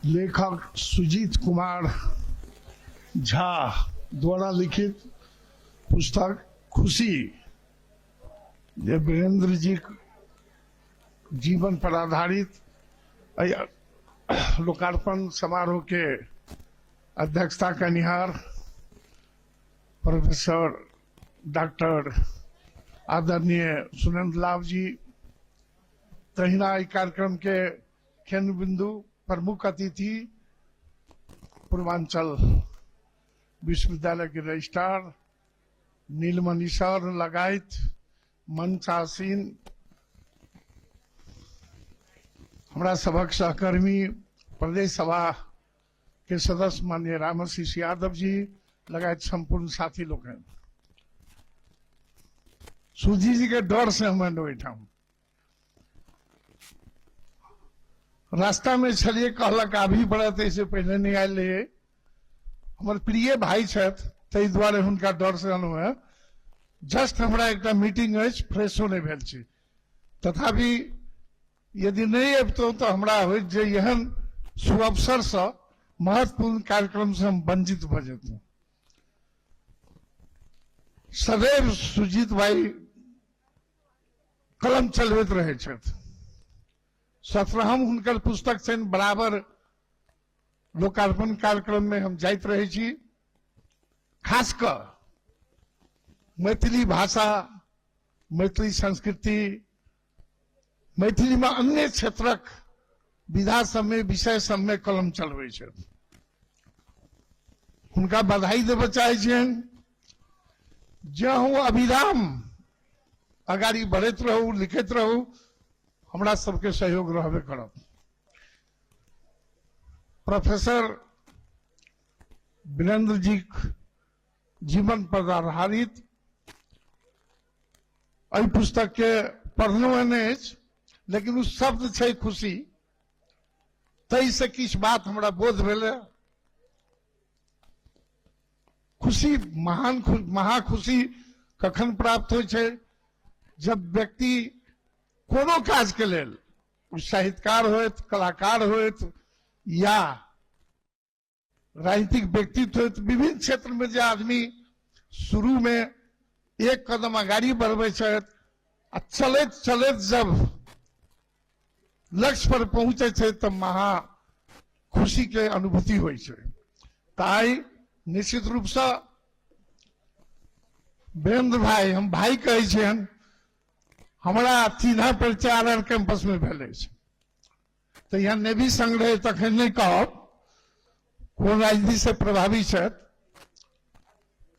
लेखक सुजीत कुमार झा द्वारा लिखित पुस्तक खुशी, जे वीरेंद्र जी जीवन पर आधारित एहि लोकार्पण समारोह के अध्यक्षता कनिहार प्रोफेसर डॉक्टर आदरणीय सुरेंद्र लाभ जी, तहिना एहि कार्यक्रम के केंद्र बिंदु प्रमुख अतिथि पूर्वांचल विश्वविद्यालय के रजिस्ट्रार नीलमणि सर लगायत मंचासीन हमरा सभक सहकर्मी प्रदेश सभा के सदस्य माननीय रामआशीष यादव जी लगायत संपूर्ण साथी लोकनि। सुजी जी के डर से हम ओहिठाम रास्ता में छलिए, कहलक आबही पड़त, ऐसे पहले नहीं आयल रहिए। हमर प्रिय भाई छथि, ताहि दुआरे हुनका डर से अनलहुँ हेँ। जस्ट हमरा एकटा मीटिंग अछि, फ्रेशो नहि भेल छी, तथापि यदि नहि अबितहुँ तऽ हमरा होइत जे एहन सुअवसरसँ महत्वपूर्ण कार्यक्रमसँ हम वंचित भऽ जैतहुँ। सदैव सुजीत भाई कलम चलबैत रहै छथि। सत्रहम हुनकर पुस्तक छनि, बराबर लोकार्पण कार्यक्रम में हम जाइत रहै छी। खास कऽ मैथिली भाषा, मैथिली संस्कृति, मैथिली में अन्य क्षेत्रक विधा सबमे, विषय सबमे कलम चलबै छथि। हुनका बधाई देबऽ चाहै छियनि जे अहूँ अविराम अगाड़ी बढ़ैत रहू, लिखैत रहू, हमरा सबके सहयोग रहबे करत। प्रोफेसर वीरेंद्र जी जीवन पर आधारित एहि पुस्तक के पढ़लहुँ नहि अछि, लेकिन ओ शब्द छै खुशी, ताहिसँ किछु बात हमरा बोध भेलै। खुशी महान महाखुशी कखन प्राप्त होइ छै? जब व्यक्ति कोनो काज के लेल, ओ साहित्यकार होइत, कलाकार होइत या राजनीतिक व्यक्तित्व होइत, विभिन्न क्षेत्र में जे आदमी शुरू में एक कदम अगाड़ी बढ़बै छथि आ चलैत चलैत जब लक्ष्य पर पहुँचै छै तऽ महा खुशी के अनुभूति होइ छै। तऽ आइ निश्चित रूपसँ वीरेंद्र भाई, हम भाई कहै छियनि, हमरा चिन्हा परिचय आर आर कैंपस में भेल अछि, तऽ यहाँ नेवी संग रहे तखन नहि कहब कोन राजनीति से प्रभावी छथि।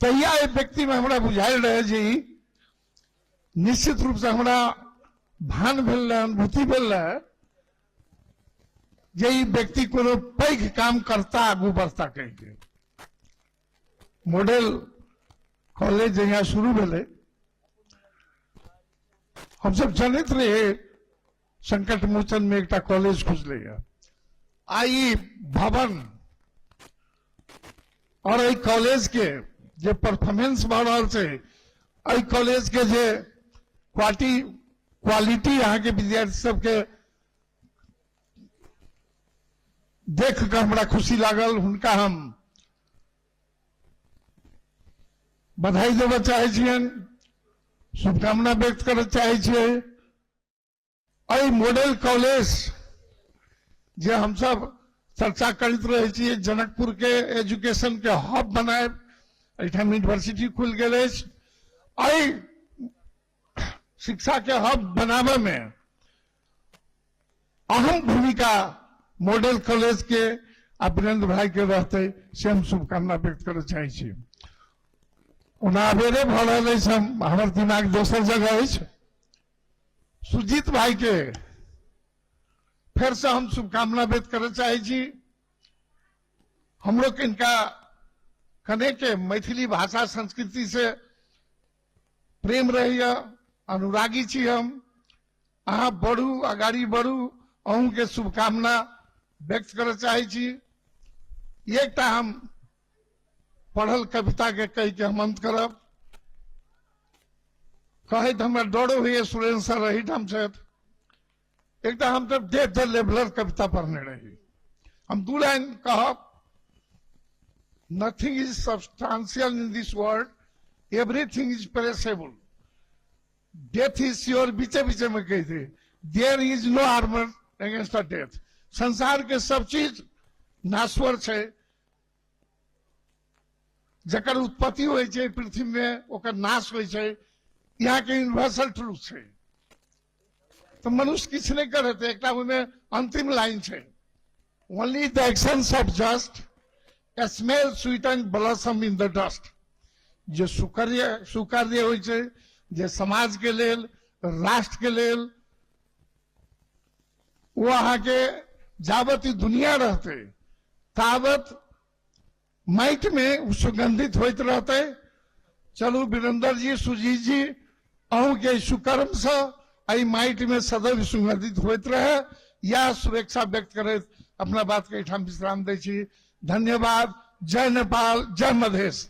तहिया एहि व्यक्ति में हमरा बुझायल रहे जे ई निश्चित रूप से हमरा भान भेल रहे, अनुभूति भेल रहे जे ई व्यक्ति कोनो पैघ काम करता, आगू बढ़ता कहि के। मॉडल कॉलेज जहिया शुरू भेलै, हमसब जनैत रहियै संकट मोचन में एकटा कॉलेज खुजलैया। आ ई भवन और एहि कॉलेज के जे परफॉर्मेंस भऽ रहल छै, एहि कॉलेज के जे क्वालिटी अहाँके विद्यार्थी सबके देख कऽ हमरा खुशी लागल। हुनका हम बधाई देबऽ चाहै छियनि, शुभकामना व्यक्त करऽ चाहै छियै। एहि मॉडल कॉलेज जे हमसब चर्चा करैत रहै छियै, जनकपुर के एजुकेशन के हब बनायब, एहिठाम यूनिवर्सिटी खुलि गेल अछि। एहि शिक्षा के हब बनाबय में अहम भूमिका मॉडल कॉलेज के आ वीरेंद्र भाई के रहतै, से हम शुभकामना व्यक्त करऽ चाहै छी। ओना अबेरे भऽ रहल अछि, हमर दिमाग दोसर जगह अछि। सुजीत भाई के फेर से हम शुभकामना व्यक्त करऽ चाहै छी। हमरो किनका कने के मैथिली भाषा संस्कृति से प्रेम रहैया, अनुरागी छी हम। अहाँ बढ़ू, अगाड़ी बढ़ू, अहूँके शुभकामना व्यक्त करऽ चाहै छी। एकटा हम पढ़ल कविता के कहि के हम अंत करब। कहैत हमरा डरो होइए, सुरेंद्र सर एहिठाम छथि। एकटा हम तऽ डेथ द लेवलर कविता पढ़ने रही। हम 2 लाइन कहब। Nothing is substantial in this world, everything is perishable, death is sure. बीचे बीचे में कही थे, there is no armour against the death. संसार के सब चीज नाश्वर छै, जकर उत्पत्ति होइ छै पृथ्वी में ओकर नाश होइ छै। यहाँ के यूनिवर्सल ट्रूथ छै। तऽ मनुष्य किछु नहि करत। एकटा ओहिमे अंतिम लाइन छै, only the actions of just smell sweet and blossom in the dust. जे सुकार्य होइ छै, जे समाज के लेल, राष्ट्र के लेल, ओ अहाँके जाबत ई दुनिया रहतै ताबत माटि में ओ सुगंधित होइत रहतै। चलू वीरेंद्र जी, सुजीत जी, अहूँके सुकर्म से एहि माटि में सदैव सुगंधित होइत रहे, यह शुभेच्छा व्यक्त करैत अपना बात के एहिठाम विश्राम दै छी। धन्यवाद। जय नेपाल, जय मधेश।